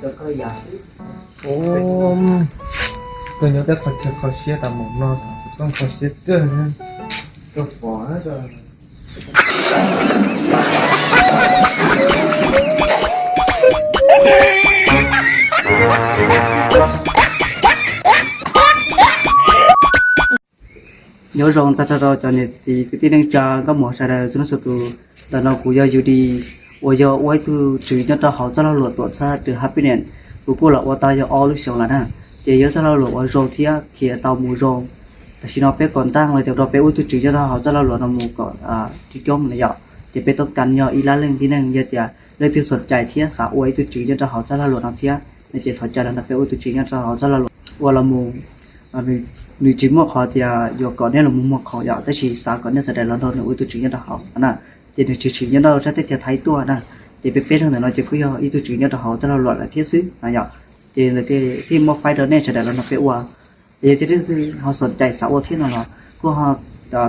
Koj nyob tej qhov chaw kho siab tas mus no, koj kho siab kawg, koj pom. Nyob zoo tag nrho rau cov niam txiv kwv tij neej tsa nkauj muam sawv daws txhua leej txhua tus. Ntawm no kuv yog Yudi, uas yog ua ib tug tswv nyob rau hauv txoj lag luam tuam txhab The Happiness. Kuv kuj los ua tau yog ob lub xyoos lawm na, ces yog txoj lag luam uas zoo thiab khiav tau mus zoo. Tam sim no peb kom ntaj los tias nrog peb ua ib tug tswv nyob rau hauv txoj lag luam no mus kom coob coob na yom. Ces peb toob kas yog ib lab leej tib neeg, yog tias leej twg xom cai thiab xav ua ib tug tswv nyob rau hauv txoj lag luam no thiab no ces thov caw los nrog peb ua ib tug tswv nyob rau hauv txoj lag luam ua los mus. Nws tsis muaj qhov tias yuav kom nej los mus muag qhauv yom, tab sis xav kom nej sawv daws los nrog nws ua ib tug tswv nyob rau hauv na. Ces nws tshwm sim nyob rau sab teb chaws Thaib tuaj na. Ces peb peb leeg ntawm no ces kuj yog ib tug tswv nyob rau hauv txoj lag luam lawm thiab xwb na yom. Ces thiaj muab faib rau nej sawv daws los nrog peb ua. Es yog tias leej twg ho xom cai xav ua thiab no los kuj ho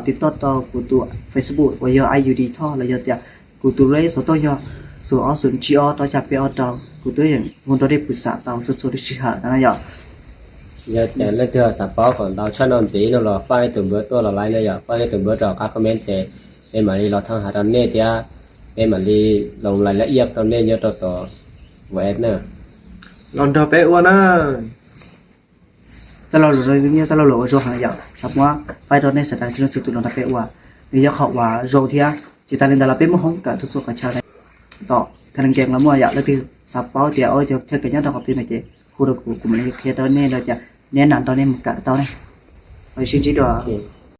tiv toj rau kuv tus Facebook uas yog I U D Talk los yog tias kuv tus lej xov tooj yog xoom ob xoom tsib ob rau xya peb ob rau, kuv twb yeej hu nrog nej pw xam tau txhua txhua lub sij hawm no na yom. Yog tias leej twg xav paub kom ntau tshaj no ntxiv no los faj nej tus npawb tuaj los laiv na yom, faj nej tus npawb rau qab comment ces peb mam li los thaj hais rau nej thiab peb mam li loos lais laj iab rau nej nyob rau tom WhatsApp na. Los nrog peb ua na. Txoj lag luam no yog txoj lag luam uas zoo heev yom, xav muab faib rau nej sawv daws txhua leej txhua tus los nrog peb ua. Nws yog qhov uas zoo thiab tsis tas li ntawd los peb muaj hoob kawm txhua txhua qhov chaw na. Tom Telegram los muaj yom, leej twg xav paub tias ua cov chaw kawm nyob rau qhov twg no ces hu rau kuv, kuv mam li qhia rau nej los tias neb nam rau nej mus kawm tau ne. Sib ntsib dua.